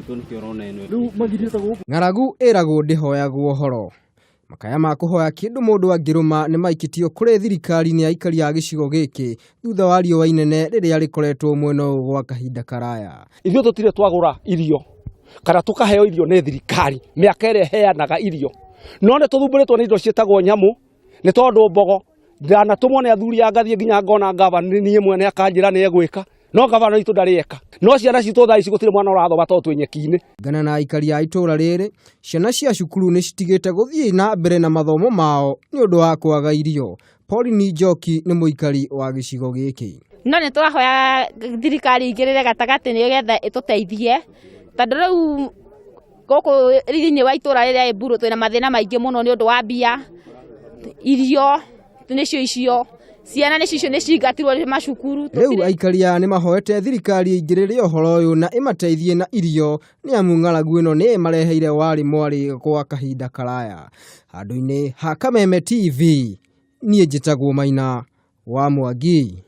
Nĩkĩo nĩkĩo ũrona ĩno. Rĩu magirĩte gũkũ. Ng'aragu ĩragwo ndĩhoyagwo ũhoro. Makaya ma kũhoya kĩndũ mũndũ angĩrũma nĩ maikĩtio kũrĩ thirikari nĩ aikari a gĩcigo gĩkĩ thutha wa riũa inene rĩrĩa rĩkoretwo mwena ũyũ gwa kahinda karaya. Ithuĩ tũtirĩ twagũra irio kana tũkaheo irio nĩ thirikari mĩaka ĩrĩa ĩheanaga irio, no nĩ tũthumbũrĩtwo nĩ indo ciĩtagwo nyamũ, nĩ tondũ mbogo ndanatũmwo nĩ athuri a ngathiĩ nginya ngona ngavana niĩ mwene akanjĩra nĩ egwĩka, no ngavana witũ ndarĩ eka. No ciana citũ thaa ici gũtirĩ mwana ũrathoma tondũ twĩ nyeki-inĩ. Kũringana na aikari a itũũra rĩrĩ, ciana cia cukuru nĩ citigĩte gũthiĩ na mbere na mathomo mao nĩ ũndũ wa kwaga irio. Pauline Njoki nĩ mũikari wa gĩcigo gĩkĩ. No nĩ tũrahoya thirikari ingĩrĩre gatagatĩ nĩgetha ĩtũteithie, tondũ rĩu gũkũ thĩinĩ wa itũũra rĩrĩa Emburu twĩna mathĩna maingĩ mũno nĩ ũndũ wa mbia, irio nĩcio icio, ciana nĩcio icio nĩ cingatirwo nĩ macukuru. Rĩu aikari aya nĩ mahoete thirikari ĩingĩrĩre ũhoro ũyũ na ĩmateithie na irio nĩ amu ng'aragu ĩno nĩ ĩmareheire warĩ mwarĩ gwa kahinda karaya. Handũ-inĩ ha Kameme TV, niĩ njĩtagwo Maina wa Mwangi.